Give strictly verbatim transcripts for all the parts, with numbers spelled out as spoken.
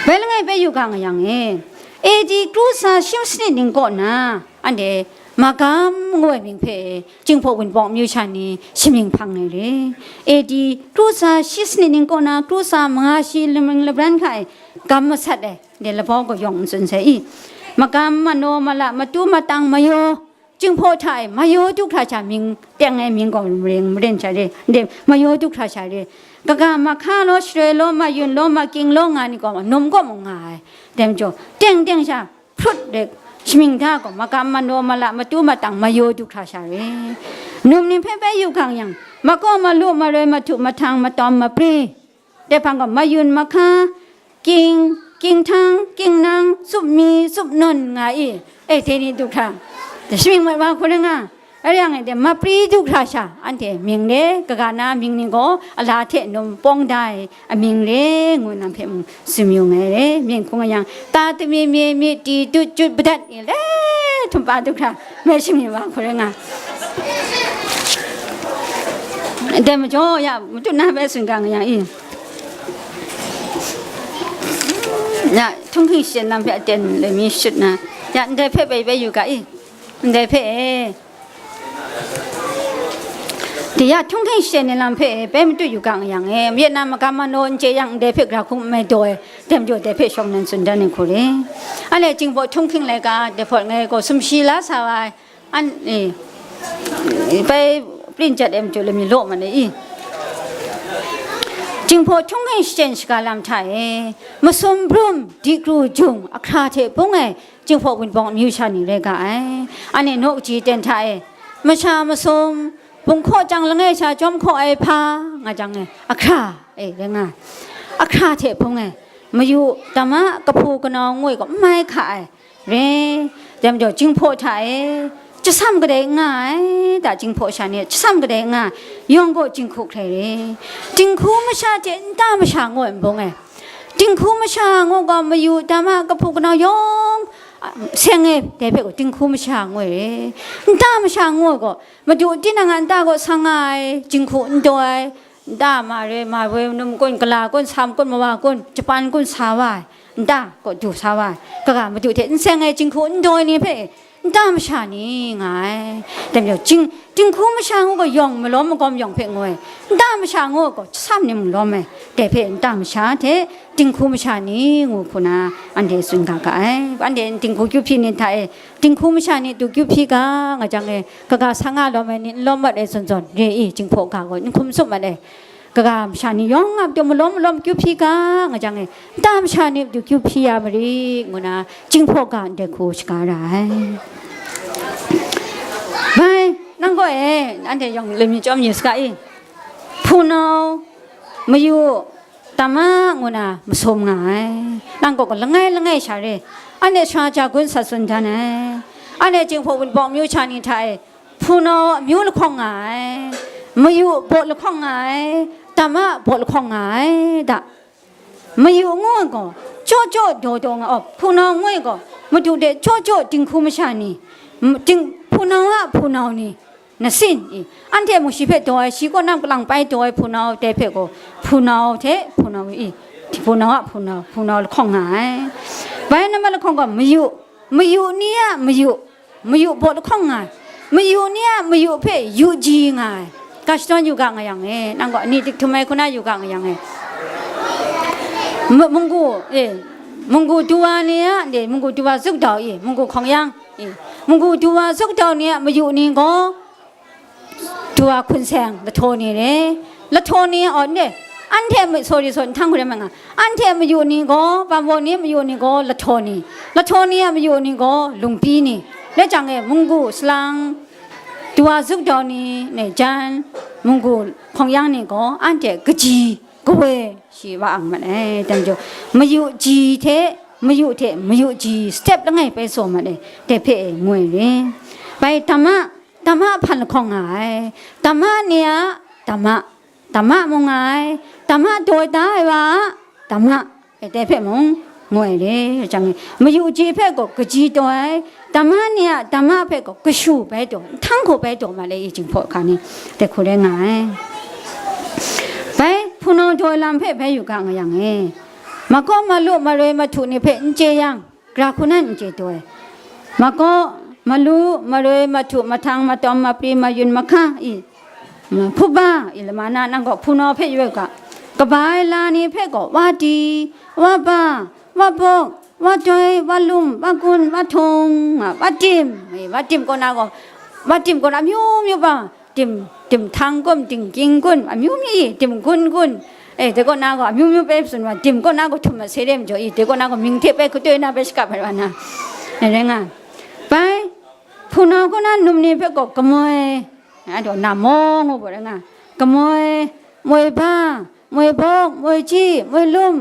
Bai langai bai yu ga nga yang e, A D kru sa shi sanit ning kaw na, anhte Magam ngu ai mying hpe Jinghpaw Wunpawng amyu sha ni shamying hpang ai re. A D kru sa shi sanit ning kaw na, kru sa manga shi lamring labran hka e gam masat ai, de labau gaw yawng n tsun sai i. Magam, manaw, mala, matu, matang, mayaw, Jinghpaw hta e mayaw du hkra sha mying teng ai mying gaw maring maren sha re, nde mayaw du hkra sha re. Kaga, mahka law, sharoi law, mayun law, makying law nga ni gaw, num gaw mung nga ai. Dai majaw, teng teng sha, hprut de, shamying da gaw, magam, manaw, mala, matu, matang, mayaw du hkra sha re. Num ni hpe bai yu gang yang, makaw, malu, maroi, mahtu, mahtang, matawm, mapri, dai hpang gaw, mayun, mahka, king, kinghtan, kingnang, tsup mi, tsup nawn nga i, e, dai ni du hkra, shamying mat wa hku rai nga, a rai yang e, de, mapri du hkra sha, anhte mying re, kaga na mying ni gaw, ala hte num pawng da ai amying re, ngu nang hpe mung tsun yu nga ai re, mying hkung a yang, ta tami mi mi ti tut jut badat ni le, htum pa du hkra, mai shamying wa hku rai nga. Dai majaw, ya, matut na bai tsun ga nga yang i. Ya, htunghking shaten lam hpe aten lai mi shut na, ya, ndai hpe bai bai yu ga i, ndai hpe e. De ya, htunghking shaten ni lam hpe e, bai matut yu ga nga yang e, myit na magam manaw n chye yang, ndai hpe gra hkum n mai daw ai, dai majaw dai hpe shawng nnan tsun dan ai hku re. Anhte Jinghpaw htunghking laika, dai hpawt ngai gaw sumshi la sa wa ai, An, e, bai prin jat ai majaw lami law mat ai i. Jinghpaw htunghking shaten shaga lam hta e, masum brum, dikru jung, ahkra hte bung ai, Jinghpaw Wunpawng amyu sha ni rai ga ai. Anhte naw kaji ten hta e, masha masum, bung hkaw chyang langai sha chyawm hkaw ai hpa, nga jang e, ahkra, e, rai nga ai. Ahkra hte bung ai, mayu, dama, kahpu kanau ngoi gaw n mai hka ai, re, dai majaw, Jinghpaw hta e, chyasam kadai n nga ai, da Jinghpaw sha ni, chyasam kadai n nga ai, yawng gaw jinghku hkrai re, dinghku masha hte nta masha ngu ai n bung ai, dinghku masha ngu gaw mayu, dama, kahpu kanau yawng, a, seng ai, dai hpe gaw dinghku masha ngu ai re, nta masha ngu ai gaw, madu tinang a nta gaw sang nga ai, jinghku n daw ai, nta ma re, ma re, num kun, gala kun, sam kun, mawa kun, japan kun sa wa ai, nta kaw du sa wa ai, kaga madu hte n seng ai jinghku n daw ai ni hpe, nta masha ni nga ai. Dai majaw, jing, dinghku masha ngu gaw yawng malawm magawm yawng hpe ngu ai, nta masha ngu gaw chyasam ni mung lawm ai, dai hpe nta masha hte dinghku masha ni ngu hku na anhte tsun ga ga ai. Anhte dinghku kyu hpyi ni hta e, dinghku masha ni du kyu hpyi ga nga jang e, kaga sa nga lawm ai ni n lawm mat ai zawn zawn, re i, Jinghpaw ga gaw n hkum tsup mat ai. Kaga masha ni yawng a patu malawm malawm kyu hpyi ga nga jang e, nta masha ni matu kyu hpyi ya marit, ngu na Jinghpaw ga ndai hku shaga ra ai. Bai, nang gaw e, anhte yawng lam mi chyawm yu saga i, hpunau, mayu, dama, ngu na masum nga ai. Nang gaw langai langai sha re, anhte sara ja gun sa tsun dan ai. Anhte Jinghpaw Wunpawng amyu sha ni hta e, hpunau amyu lahkawng nga ai, mayu baw lahkawng nga ai, dama baw lahkawng nga ai, da. Mayu ngu ai gaw, chyaw chyaw daw daw nga, oh, hpunau ngu ai gaw, madu de chyaw chyaw dinghku masha ni, m-, ding-, hpunau a hpunau ni, nasin i, anhte mung shi hpe daw ai, shi kaw nam kalang pai daw ai hpunau dai hpe gaw, hpunau hte hpunau i, hpunau a hpunau, hpunau lahkawng nga ai. Bai nama lahkawng gaw, mayu, mayu ni a mayu, mayu baw lahkawng nga ai, mayu ni a mayu hpe yu ji nga ai, ga shadawn yu ga nga yang e, nang gaw ani dik htum ai hku na yu ga nga yang e. Ma-, munggu, e, munggu duwa ni a, de, munggu duwa zuk dau i, munggu hkawng yang i, munggu duwa zuk dau ni a mayu ni gaw, duwa hkun seng lahtaw ni re, lahtaw ni a, oh, de, anhte ma-, sorry, sorry, nhtang hkrum ai nga, anhte mayu ni gaw, bambaw ni mayu ni gaw lahtaw ni, lahtaw ni a mayu ni gaw lungpi ni, rai jang e, munggu salang, duwa zuk dau ni, ne, jan, munggu hkawng yang ni gaw, anhte kaji, kawoi shi wa ang mat ai, dai majaw, mayu ji hte, mayu hte, mayu ji, step langai bai tsaw mat ai, dai hpe e ngu ai re. Bai dama, dama hpan lahkawng nga ai, dama ni a dama, dama mung nga ai, dama daw da ai wa a dama, e, dai hpe mung ngu ai re, jang e, mayu ji hpe gaw kaji taw ai, dama ni a dama hpe gaw kashu bai taw, nhtang hku bai taw ma le i, Jinghpaw ga ni, dai hku rai nga ai. Bai, hpunau daw ai lam hpe bai yu ga nga yang e, Mako, malu, maroi, mahtu ni hpe n chye yang, gra hku nan n chye taw ai. Mako, malu, maroi, mahtu, mahtang, matawm, mapri, mayun, mahka, i, hpuba, i, lama na nang gaw hpunau hpe yu ai ga, kaba ai la ni hpe gaw, wa di, wa ba, wa bawk, wa doi, wa lum, wa gun, wa htung, wa tim, i, wa tim kaw na gaw, wa tim kaw na amyu myu ba, tim, tim htang kun, tim ging kun, amyu myu i, tim gun kun, e, dai kaw na gaw, amyu myu bai tsun wa, tim kaw na gaw htum masai re majaw i, dai kaw na gaw mying hte bai hkatoi na bai shakap ai wa na, e, rai nga. Bai, hpunau kaw na num ni hpe gaw kamoi, a daw na mawng u gaw rai nga, kamoi, moi ba, moi bawk, moi chyi, moi lum,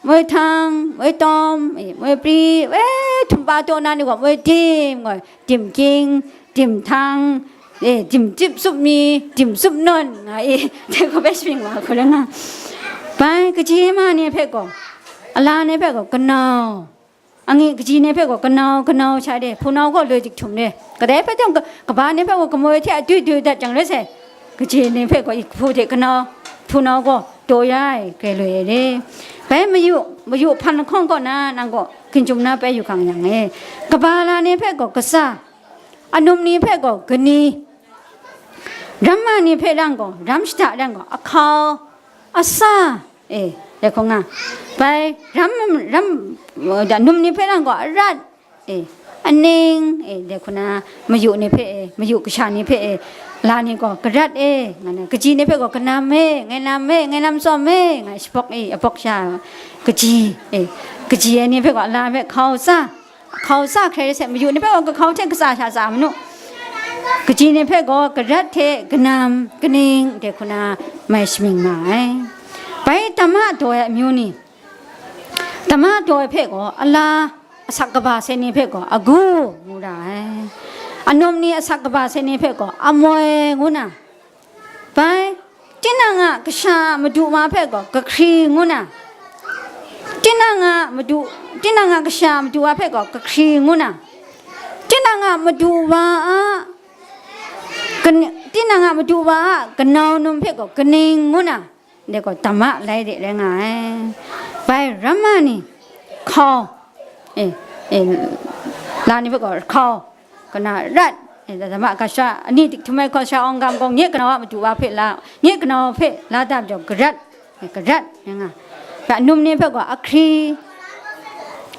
moi htang, moi tawm, e, moi pri, e, htum pa taw na ni gaw, moi tim gaw, tim ging, tim htang, e, tim tip tsup mi, tim tsup nawn, nga e, dai gaw bai shamying wa hku rai nga. Bai, kaji ma ni hpe gaw, ala ni hpe gaw, kanau, angi kaji ni hpe gaw, kanau, kanau sha de, hpunau gaw loi dik htum de, kadai hpe teng ka-, kaba ni hpe gaw, kamoi hte adui dui dat jang rai sai, kaji ni hpe gaw, i hpu hte kanau, hpunau gaw, taw ya ai, grai loi ai re. Bai mayu, mayu hpan lahkawng kaw na, nang gaw, hkinjum na bai yu hkang yang e. Kaba la ni hpe gaw, kasa, anum ni hpe gaw, kani, ramma ni hpe rang gaw, ram shada rang gaw, ahkau, asa, e, dai hku nga. Bai, ram, ram, da, num ni hpe rang gaw, arat, e, aning, e, dai hku na, mayu ni hpe, e, mayu kasha ni hpe, e, la ni gaw, garat, e, nga na, kaji ni hpe gaw, kanam, e, ngai nam, e, ngai nam tsawm, e, nga shapawk, e, apawk sha, kaji, e, kaji ai ni hpe gaw, ala hpe hkau tsa, hkau tsa hkrai rai sai, mayu ni hpe gaw, kahkau hte katsa sha tsa manu, kaji ni hpe gaw, garat hte kanam, kaning, dai hku na, mai shamying nga ai. Bai, dama daw ai amyu ni, dama daw ai hpe gaw, ala, asak kaba sai ni hpe gaw, agu, ngu ra ai. Anum ni asak kaba sai ni hpe gaw, amoi, ngu na. Bai, tinang a kasha madu wa hpe gaw, kahkri, ngu na. Tinang a madu, tinang a kasha madu wa hpe gaw, kahkri, ngu na. Tinang a madu wa a, kan-, tinang a madu wa a kanau num hpe gaw, kaning, ngu na. Dai gaw, dama lai de rai nga ai. Bai, ramma ni, hkau, e, e, la ni hpe gaw, hkau, kana rat, e, dama kasha, ani dik htum ai hkau sha awng gam gaw, nye kanau a madu wa hpe la, nye kanau hpe la da majaw, garat, e, garat, rai nga. Bai, num ni hpe gaw, ahkri,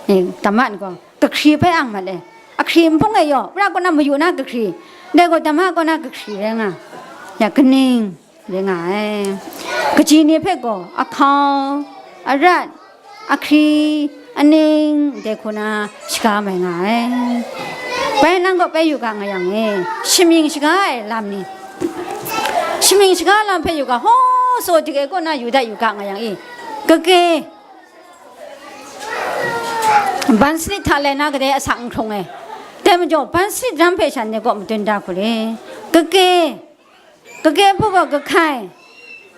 e, dama ni gaw, kahkri bai ang mat e. Ahkri nhpung e yaw, pra kaw na mayu na kahkri, dai gaw, dama kaw na kahkri rai nga. Ya, kaning, rai nga ai. Kaji ni hpe gaw, ahkau, arat, ahkri, aning, dai hku na shaga mai nga ai. Bai nang gaw bai yu ga nga yang e, shamying shaga ai lam ni, shamying shaga lam hpe yu ga, ho, so dik ai kaw na yu dat yu ga nga yang e, kake, ban sanit hta lai na kadai asak n hkrung ai. Dai majaw, ban sanit ram hpe shan ni kaw madun da hku re. Kake, kake hpu gaw kahkai,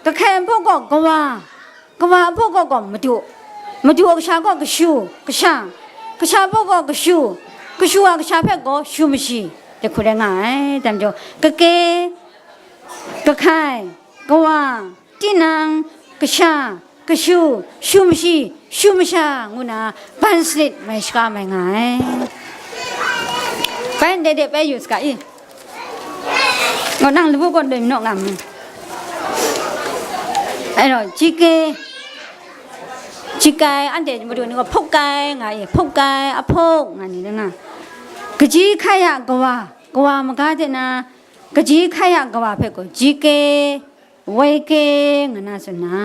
kahkai hpu gaw kawa, kawa hpu gaw gaw madu, madu a kasha gaw kashu, kasha, kasha hpu gaw kashu, kashu a kasha hpe gaw shu mashi, dai hku rai nga ai. Dai majaw, kake, kahkai, kawa, tinang, kasha, kashu, shu mashi, shu masha, ngu na ban sanit mai shaga mai nga ai. Bai ndai de bai yu saga i. Ngu nang labu gaw loi manaw nga mu. Ai rau, jike, jikai, anhte madu ni gaw hpuk kai nga i, hpuk kai, ahpuk nga ni nga. Kaji hkai a kawa, kawa maga de na, kaji hkai a kawa hpe gaw, jike, woi ke, nga na tsun na.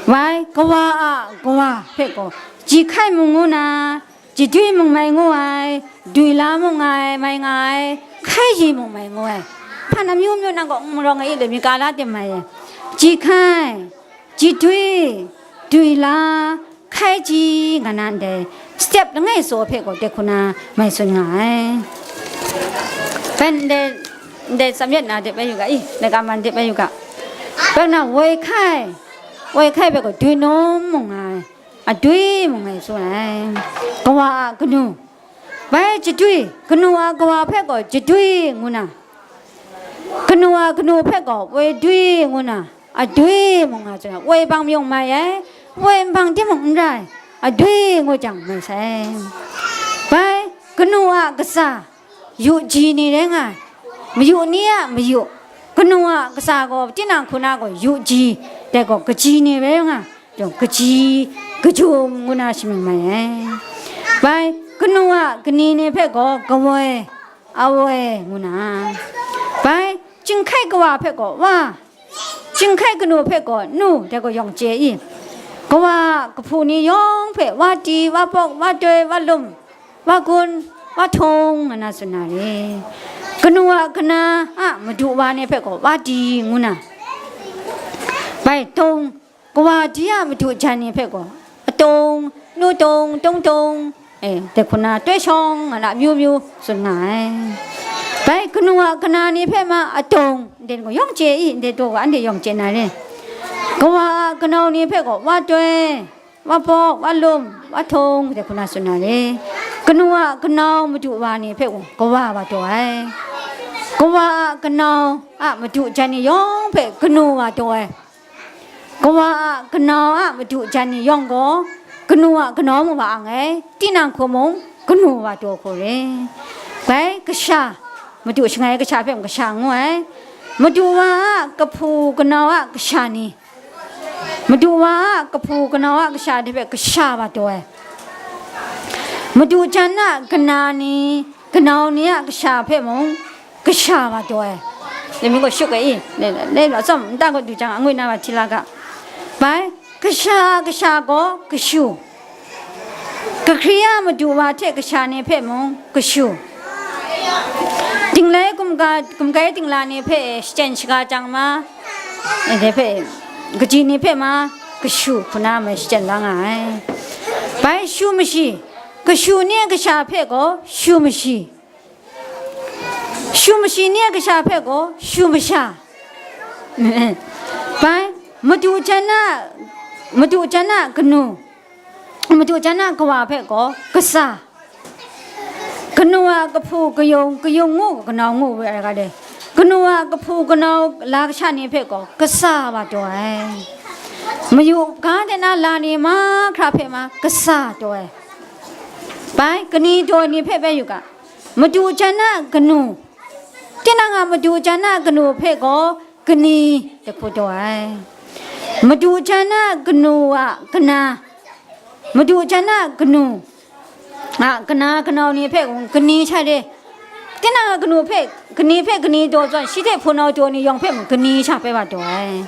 Wai, kawa a kawa hpe gaw, ji hkai mung ngu na, ji dui mung mai ngu ai, dui la mung ai, mai nga ai, hkai ji mung mai ngu ai. Hpan amyu myu nang gaw n rawng ai i, loi mi ka la tim mai e. Ji hkai, ji dui, dui la, hkai ji nga na ndai, step langai tsaw hpe gaw dai hku na mai tsun nga ai. Bai ndai, ndai tsam yet na de bai yu ga, i, ndai ka man de bai yu ga. Bai na woi hkai, woi hkai hpe gaw dui num mung nga ai, adui mung ai tsun ai. Kawa a kanu, bai jadui, kanu a kawa hpe gaw jadui ngu na, kanu a kanu hpe gaw woi dui ngu na, adui mung nga tsun ai, woi bang mayung mai ai, woi nbang timung n rai, adoi ngu jang mai sai. Bai, kanu a katsa, yu ji ni rai nga ai, mayu ni a mayu, kanu a katsa gaw tinang hku na gaw yu ji, dai gaw kaji ni rai nga ai, kaji, kajum ngu na shamying mai ai. Bai, kanu a kani ni hpe gaw kawoi, awoi ngu na. Bai, chyinghkai kawa hpe gaw wa, chyinghkai kanu hpe gaw nu, dai gaw yawng chye i. Kawa a kahpu ni yawng hpe wa ti, wa pawk, wa toi, wa lum, wa gun, wa htung, nga na tsun na re. Kanu a kana a madu wa ni hpe gaw wa ti ngu na. Bai, tong, kawa di a madu jan ni hpe gaw, atong, nu tong, tong tong, e, dai hku na, toi shawng, nga na, myu myu tsun nga ai. Bai, kanu a kana ni hpe ma atong, ndai gaw yawng chye i, ndai daw ga anhte yawng chye na re. Kawa a kanau ni hpe gaw wa toi, wa pawk, wa lum, wa htung, dai hku na tsun na re. Kanu a kanau madu wa ni hpe gaw kawa wa taw ai. Kawa a kanau a madu jan ni yawng hpe kanu wa taw ai. Kawa a kanau a madu jan ni yawng gaw, kanu a kanau mu wa ang ai, tinang hku mung kanu wa taw hku re. Bai, kasha, madu shangai kasha hpe mung kasha ngu ai. Madu wa a kahpu kanau a kasha ni, madu wa a kahpu kanau a kasha ni hpe kasha wa taw ai. Madu jan a kana ni, kanau ni a kasha hpe mung kasha wa taw ai. Lami gaw shuk ai i, le, le, le, atsawm nta gaw du jang, angwi na wa hti la ga. Bai, kasha, kasha gaw kashu. Kahkri a madu wa hte kasha ni hpe mung kashu. Dinglai kumga, kumgai dingla ni hpe shachyen shaga jang ma, e, dai hpe, kaji ni hpe ma, kashu hku na mai shachyen la nga ai. Bai, shu mashi, kashu ni a kasha hpe gaw shu mashi. Shu mashi ni a kasha hpe gaw shu masha. Bai, madu jan a, madu jan a kanu, madu jan a kawa hpe gaw kasa. Kanu a kahpu kayung, kayung ngu, kanau ngu, we ai ga le. Kanu a kahpu kanau la kasha ni hpe gaw kasa wa taw ai. Mayu ga de na la ni mahkra hpe ma kasa taw ai. Bai, kani daw ni hpe bai yu ga. Madu jan a kanu, tinang a madu jan a kanu hpe gaw kani dahku taw ai. Madu jan a kanu a kana, madu jan a kanu a kana kanau ni hpe kani sha re. Tinang a kanu hpe, kani hpe kani daw zawn, shi hte hpunau daw ni yawng hpe mung kani sha pai wa taw ai.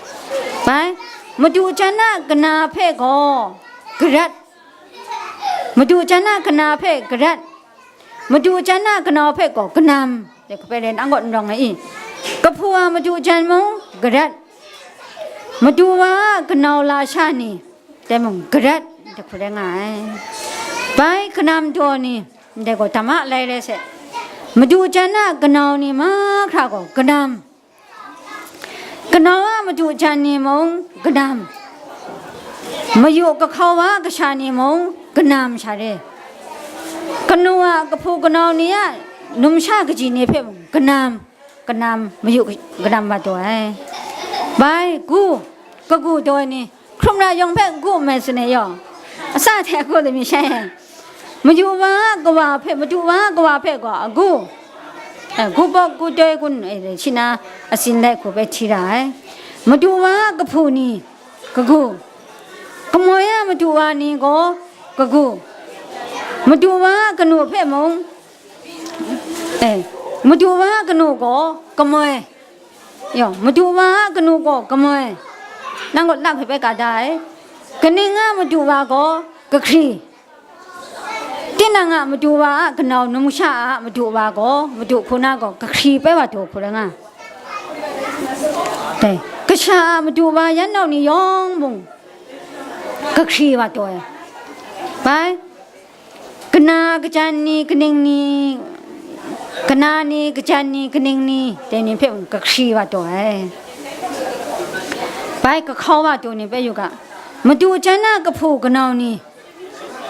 Bai, madu jan a kana hpe gaw garat, madu jan a kana hpe garat, madu jan a kanau hpe gaw kanam, de hku bai len anggawt n rawng ai i. Kahpu a madu jan mung garat, madu wa a kanau la sha ni, dai mung garat, de hku rai nga ai. Bai kanam daw ni, ndai gaw dama lai rai se. Madu jan a kanau ni mahkra gaw kanam, kanau a madu jan ni mung kanam, mayu kahkau wa a kasha ni mung kanam sha re. Kanu a kahpu kanau ni a numsha kaji ni hpe mung kanam, kanam, mayu kanam wa taw ai. Bai, gu, kagu daw ni, hkrum ra yawng hpe gu mai tsun ai yaw, asa hte agu lami shai ai. Mayu wa a kawa hpe, madu wa a kawa hpe gaw agu, eh, gu bawk gu toi gun, eh, shi na atsin lai hku bai hti ra ai. Madu wa a kahpu ni kagu, kamoi a madu wa ni gaw kagu, madu wa a kanu hpe mung, eh, madu wa a kanu gaw kamoi, yawng, madu wa a kanu gaw kamoi, nang gaw lap hpe bai ga da ai. Kaning a madu wa gaw kahkri. Tinang a madu wa a kanau numsha a madu wa gaw, madu hku na gaw kahkri pai wa taw hku rai nga. Dai, kasha a madu wa yan nau ni yawng mung kahkri wa taw ai. Bai, kana kajan ni, kaning ni, kana ni, kajan ni, kaning ni, dai ni hpe mung kahkri wa taw ai. Bai, kahkau wa taw ni bai yu ga, madu jan a kahpu kanau ni,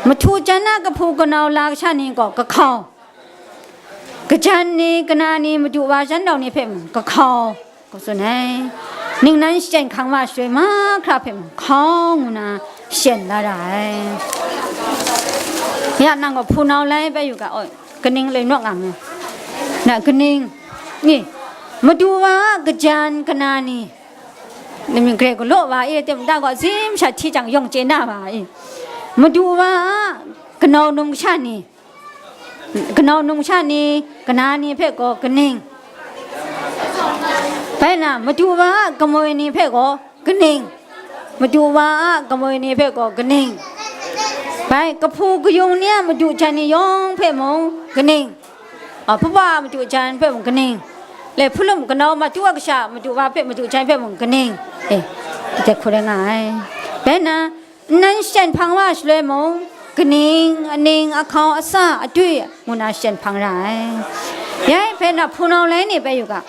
madu jan a kahpu kanau la kasha ni gaw kahkau. Kajan ni, kana ni, madu wa jan nau ni hpe mung kahkau, kaw tsun ai. Ningnan shachyen hkang wa shaloi mahkra hpe mung hkau ngu na, shyen la ra ai. Ya nang gaw hpunau lai bai yu ga, oi, kaning lai naw nga me. Na kaning, ni, madu wa a kajan kana ni, nami grai galaw wa e, tem da gaw zim sha hti jang yawng chye na wa e. Madu wa a kanau num kasha ni, kanau num kasha ni, kana ni hpe gaw kaning. Bai na, madu wa a kamoi ni hpe gaw kaning. Madu wa a kamoi ni hpe gaw kaning. Bai, kahpu kayung ni a madu jan ni yawng hpe mung kaning. A, hpuba a madu jan hpe mung kaning. Le hpulum kanau matu a kasha madu wa hpe madu jan hpe mung kaning. E, dai hku rai nga ai. Bai na, nnan shachyen hpang wa shaloi mung, kaning, aning, ahkau, asa, atwi, ngu na shachyen hpang ra ai. Yai hpe na hpunau lai ni bai yu ga,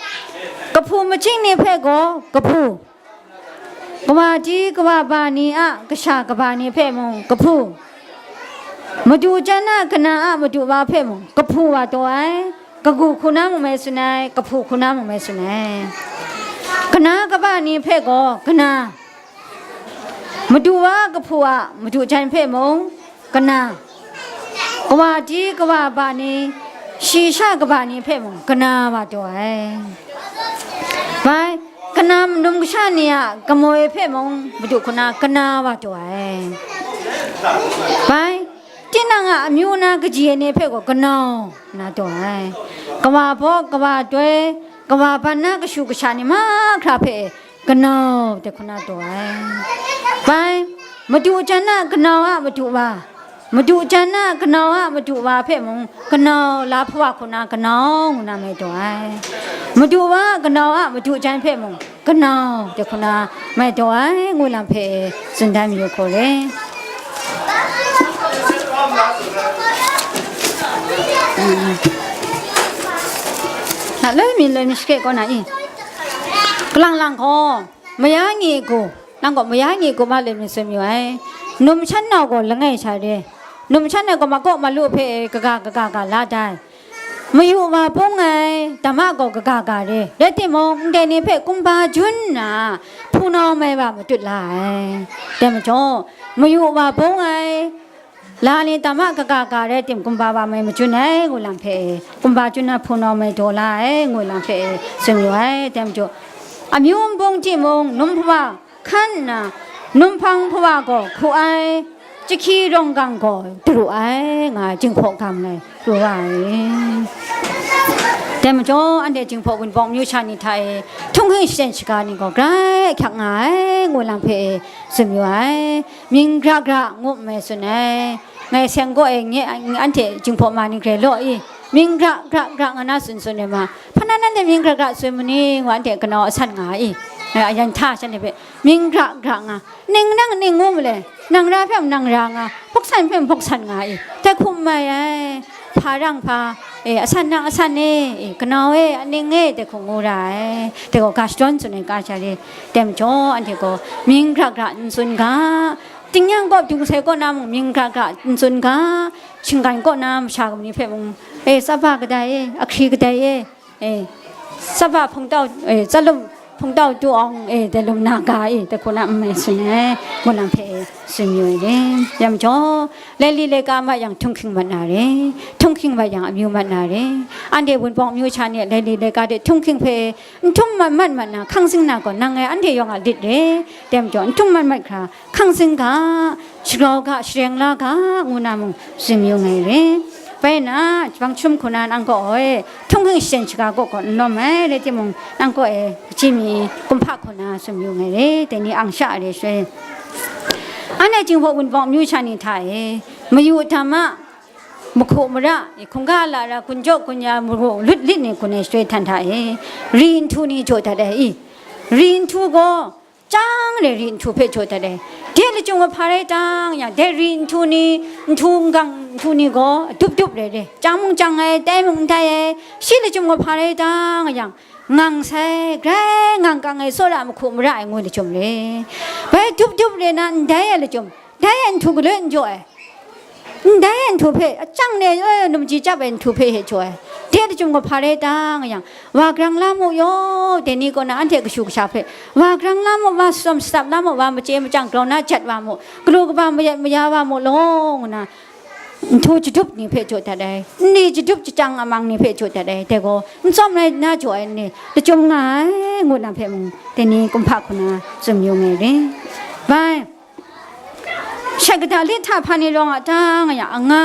kahpu machyin ni hpe gaw kahpu, kawa di kawa ba ni a kasha kaba ni hpe mung kahpu, madu jan a kana a madu wa hpe mung kahpu wa taw ai, kagu hku na mung mai tsun ai, kahpu hku na mung mai tsun ai. Kana kaba ni hpe gaw kana, madu wa kahpu a madu jan hpe mung kana, kawa di kawa ba ni, shi sha kaba ni hpe mung kana wa taw ai. Bai, kana num kasha ni a kamoi hpe mung madu hku na kana wa taw ai. Bai, tinang a amyu na kaji ai ni hpe gaw kanau na taw ai. Kawa baw, kawa toi, kawa ban na kashu kasha ni mahkra hpe kanau dai hku na taw ai. Bai, madu jan a kanau a madu wa, madu jan a kanau a madu wa hpe mung kanau la hpawa hku na kanau ngu na mai taw ai. Madu wa a kanau a madu jan hpe mung kanau dai hku na mai taw ai, ngu lam hpe tsun dan mayu hku re. Na loi mi loi mi shake kaw na i. Kalang lang gaw, maya ngi gu, nang gaw maya ngi gu ma loi mi tsun mayu ai. Num shan nau gaw langai sha re. Num shan ai gaw makaw malu hpe kaga kaga ga la dai. Mayu wa bung ai, dama gaw kaga ga re. Rai timung, ndai ni hpe kumba jun nna, hpunau mai wa matut la ai. Dai majaw, mayu wa bung ai, la ni dama kaga ga rai tim, kumba wa mai majun ai, ngu lam hpe, kumba jun na hpunau mai daw la ai, ngu lam hpe, tsun yu ai. Dai majaw, amyu nbung timung, num hpawa hkan nna, num hpang hpawa gaw hku ai, jahki rawng gang gaw daru ai, nga ai, jinghpaw gam ai, pru wa ai. Dai majaw, anhte Jinghpaw Wunpawng myu sha ni hta e, htunghking shaten shaga ni gaw grai ahkyak nga ai, ngu lam hpe e tsun yu ai. Mying gra gra ngu nme tsun ai. Ngai seng kaw e nye, anhte Jinghpaw ma ni grai law i, mying gra gra gra nga na tsun tsun ai ma, hpa na nanhte mying gra gra tsun ma ni, ngu anhte kanau asan nga i, ngai ayan hta shanhte hpe mying gra gra nga, ning nang ning ngu ma le, nang ra hpe nang ra nga, hpawk san hpe hpawk san nga i, dai hkum mai ai. Hpa rang hpa, e, asan nang asan e, e, kanau e, aning e, dai hkum ngu ra ai. Dai gaw ga shadawn tsun ai ga sha re. Dai majaw, anhte gaw mying gra gra n tsun ga, tingnyang kaw, dung sai kaw na mung mying gra gra n tsun ga, shinggan kaw na masha ni hpe mung, e, tsaba kadai e, ahkri kadai e, e, tsaba hpungtau, e, tsalum hpungtau tu awng, e, dai lum na ga e, dai hku na n mai tsun ai, ngu lam hpe e, tsun yu ai re. Ya majaw, laili laika mat yang htunghking mat na re, htunghking mat yang amyu mat na re. Anhte Wunpawng myu sha ni laili laika de htunghking hpe n htum mat mat mat na, hkang zing na gaw nang e, anhte yawng a lit re. Dai majaw, n htum mat mat hkra, hkang zing ga, shagrau ga, shareng la ga, ngu na mung tsun yu ngai re. Bai na, jabang jahtum hku na nang kaw e, htunghking shaten shaga kaw kaw n lawm ai, rai timung, nang kaw e, hpaji mi kumhpa hku na tsun yu ngai re, dai ni ang sha re shaloi. Anhte Jinghpaw Wunpawng myu sha ni hta e, mayu dama, mahku mara, hkungga lara, gun jaw gun ya, maru lut lit ni gun ai shaloi htan hta e, ri nhtu ni jaw dat ai i, ri nhtu gaw, chyang re ri nhtu hpe jaw dat ai. De lachyum hpa rai tang yang, de ri nhtu ni, nhtu n-gang nhtu ni gaw dup dup re re, chyang mung chyang ai, tai mung n tai ai, shi lachyum hpa rai tang yang, ngang sai, grai ngang kang ai, tsawra mahku mara ai ngu lachyum re. Bai dup dup re na ndai ai lachyum, dai ai nhtu galoi n jaw ai. Ndai ai nhtu hpe, achang ne, e, numji chyap ai nhtu hpe he jaw ai. De lachyum gaw hpa rai ta nga yang, wa grang la mu yaw, dai ni kaw na anhte kashu kasha hpe, wa grang la mu, wa shadawm shadap la mu, wa machye machyang grau na jat wa mu, galu kaba mayat maya wa mu law, ngu na, nhtu jadup ni hpe jaw dat ai, nni jadup jachyang amang ni hpe jaw dat ai, dai gaw n tsawm rai nna jaw ai ni, lachyum nga ai, ngu na hpe mung, dai ni kumhpa hku na tsun yu nga ai re. Bai, shai kata lit hta hpa ni rawng a ta nga yang, anga,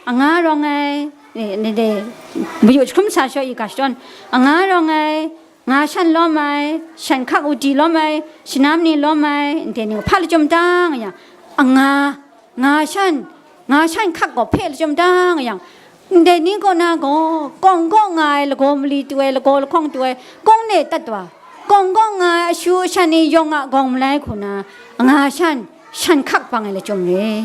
anga rawng ai, ni, ni de, mayu jahkrum sa shaw i ga shadawn, anga rawng ai, nga shan lawm ai, shan hkak udi lawm ai, shanam ni lawm ai, ndai ni hpa lachyum ta nga yang, anga, nga shan, nga shan hkak gaw hpe lachyum ta nga yang, ndai ni kaw na gaw, kawng kaw nga ai lagaw mali tu ai, lagaw lahkawng tu ai, kawng ne tat wa, kawng kaw nga ai ashu ashan ni yawng a gawng malai hku na, nga shan, shan hkak bang ai lachyum re.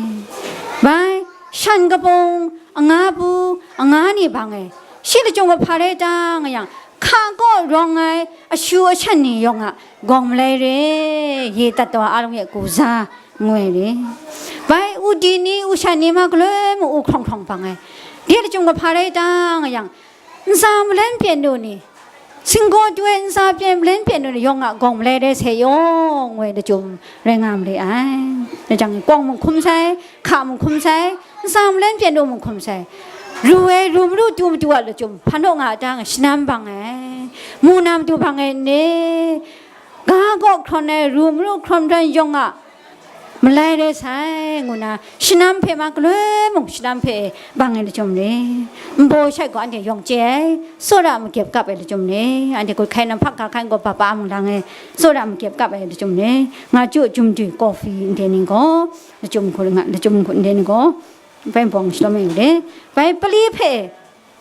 Bai, shan kabung, anga bu, anga ni bang ai. Shi lachyum gaw hpa rai ta nga yang, hka kaw rawng ai ashu ashan ni yawng a gawng malai re, ye tat taw a lung e ku za, ngu ai re. Bai, udi ni, ushan ni ma galoi mu u hkrawng hkrawng bang ai. De lachyum gaw hpa rai ta nga yang, ntsa malen pyen lu ni, singgaw tu ai ntsa pyen malen pyen lu ni yawng a gawng malai rai sai yawng, ngu ai lachyum rai nga ma re ai. Dai jang, kawng mung hkum sai, hka mung hkum sai, ntsa malen pyen lu mung hkum sai, ru ai ru maru tu matu a lachyum hpan nga a ta nga, shanam bang ai, mu na matu bang ai ne, ga gaw hkrawn ai, ru maru hkrawn hkrawn yawng a malai rai sai, ngu na, shanam hpe ma galoi mung shanam hpe bang ai lachyum re. Nbaw shai gaw anhte yawng chye ai, tsawra magyep kap ai lachyum re. Anhte gut hkai na hpak ga hkan gaw bapa mung lang ai, tsawra magyep kap ai lachyum re. Nga chyu, jumdui, kawfi, ndai ni gaw, lachyum hku nga, lachyum hku ndai ni gaw, bai bawng shalawm ai re. Bai pali hpe,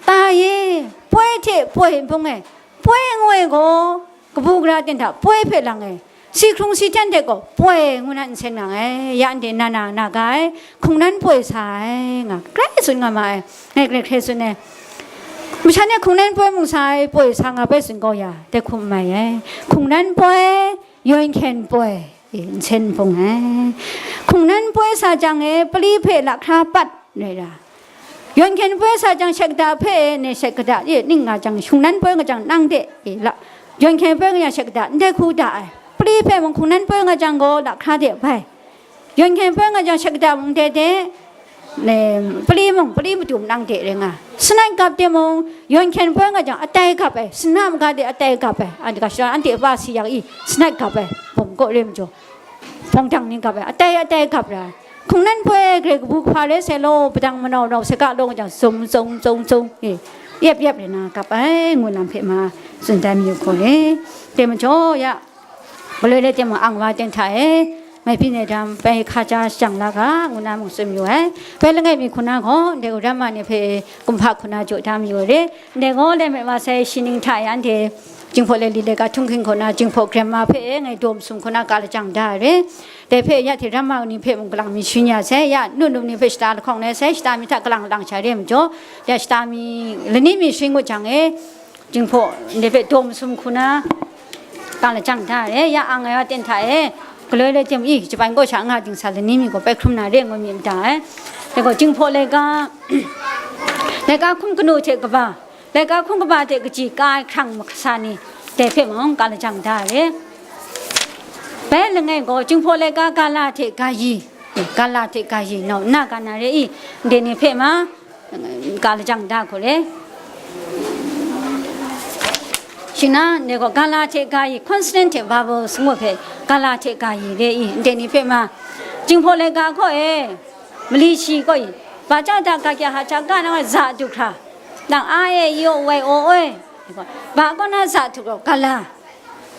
ta e, poi hte poi n bung ai, poi ngu ai gaw, kabu gara ten hta poi hpe lang ai, si hkrung si hten hte gaw poi ngu na nsen nang ai, ya ndai na na na ga ai, hkungnan poi sa ai, nga grai tsun nga ma ai, ngai grai hkrai tsun ai. Masha ni hkungnan poi mung sa ai, poi sa nga bai tsun kau ya, dai hkum mai ai. Hkungnan poi, yawn hkyen poi, e, nsen n bung ai. Hkungnan poi sa jang e, pali hpe lahkra pat rai ra. Yawn hkyen poi sa jang, shek da hpe e, ne shek da e, ning nga jang, hkungnan poi nga jang, nang de e, la. Yawn hkyen poi nga jang, shek da, ndai hku da ai. Pali hpe mung hkungnan poi nga jang gaw, lahkra de bai. Yawn hkyen poi nga jang, shek da mung de de, ne, pali mung, pali matu manang de rai nga. Sanat gap de mung, yawn hkyen poi nga jang, atai gap ai, sanat maga de atai gap ai, anhte ga shadawn, anhte pa si yak i, sanat gap ai, bawm kaw re majaw, bawng dang ni gap ai, atai, atai gap ra ai. Hkungnan poi ai grai kabu hpa rai sai law, padang manau nau saga law nga jang, zung, zung, zung, zung, e, yep, yep rai na gap ai, ngu lam hpe ma, tsun dan mayu hku re. Dai majaw, ya, Galoi le teng mung ang wa ten hta e, mai byin ai dam bai hka ja shajang la ga, ngu na mung tsun mayu ai. Bai langai mi hku na gaw, ndai gaw ramma ni hpe kumhpa hku na jaw da mayu ai re. Ndai gaw, lai met wa sai shi ning hta e, anhte Jinghpaw Laili laika htunghking hku na Jinghpaw Grammar hpe e, ngai daw masum hku na ka lajang da ai re. Dai hpe ya hte ramma ni hpe mung kalang mi sharin ya sai, ya nu num ni hpe shata lahkawng na sai, shata mi hta kalang lang sha re majaw, ya shata mi lani mi sharin ngut jang e, Jinghpaw ndai hpe daw masum hku na, ka lajang da ai, ya ang ai wa ten hta e, galoi le teng i, Japan kaw sha nga dingsa lani mi gaw bai hkrum na re ngu myit da ai. Dai gaw Jinghpaw laika, laika hkum kanu hte kaba, laika hkum kaba hte kaji ka ai hkrang makasa ni, dai hpe mung ka lajang da ai. Bai langai gaw Jinghpaw laika gala hte gayi, gala hte gayi, nau nna ga na re i, ndai ni hpe ma, ka lajang da hku re. Shing na, ndai gaw gala hte gayi, consonant hte vowels ngu hpe, gala hte gayi re i, ndai ni hpe ma, Jinghpaw laika hkaw e, mali shi kaw i, ba chyawm hta ga kya ha cha ga na wa za du hkra, dang a e i o wai o oi, ba kaw na za du hkra, gala.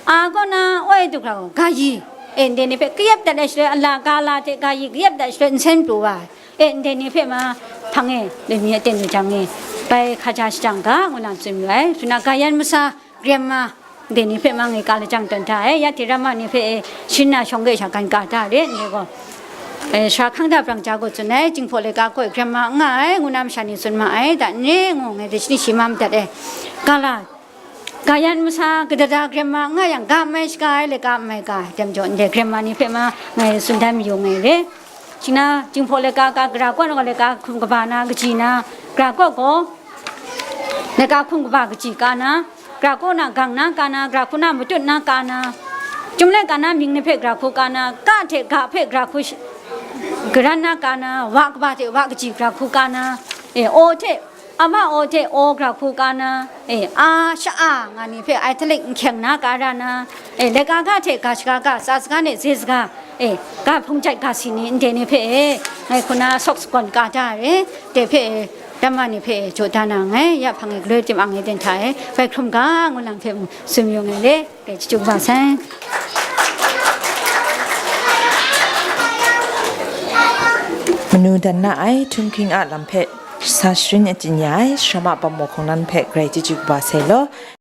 A kaw na oi du hkra gaw, gayi. E, ndai ni hpe kayep dat ai shaloi, ala gala hte gayi kayep dat ai shaloi, nsen pru wa ai. E, ndai ni hpe ma, hpang e, dai mi aten du jang e, bai hka ja shajang ga, ngu na tsun yu ai. Shing na, gayan masa, grammar, ndai ni hpe ma ngai ka lajang tawn da ai. Ya hte ramma ni hpe e, shin na shawng de sha gan ka da re, ndai gaw. E, sara hkang da brang ja gaw tsun ai, Jinghpaw laika hkaw e grammar n nga ai, ngu na masha ni tsun ma ai, da n re, ngu ngai dai shani shi ma madat e. Gala, Gayan masa kadada grammar nga yang, ga mai shaga ai laika mai ga ai, dai majaw, ndai grammar ni hpe ma ngai tsun dan mayu ngai re. Shing na, Jinghpaw laika ka gara kaw na, laika hkum kaba na, kaji na, gara kaw gaw, Laika hkum kaba kaji ka na, gara hku na gang na ka na, gara hku na matut na ka na, Chyum le ka na mying ni hpe gara hku ka na, ka hte ga hpe gara hku sh-, garan na ka na, wa kaba hte wa kaji gara hku ka na, e, o hte, a ma o hte o gara hku ka na, e, a sha-a nga ni hpe italic nhkyeng na ka ra na, e, laika ga hte ga shaga ga, tsa saga ne ze saga, e, ga hpung jat ga si ni ndai ni hpe, e, ngai hku na sawk sagawn ka da re, dai hpe, e, Tamma ni hpe jaw da na nngai, ya hpang e galoi tim ang e ten hta e, bai hkrum ga, ngu lang hpe mung tsun yu nngai le, dai chyeju kaba sai. Manu dan na ai, htunghking a lam hpe sa sharin achyin ya ai, Sara Bam Maw Hkawng nan hpe grai chyeju kaba sai law,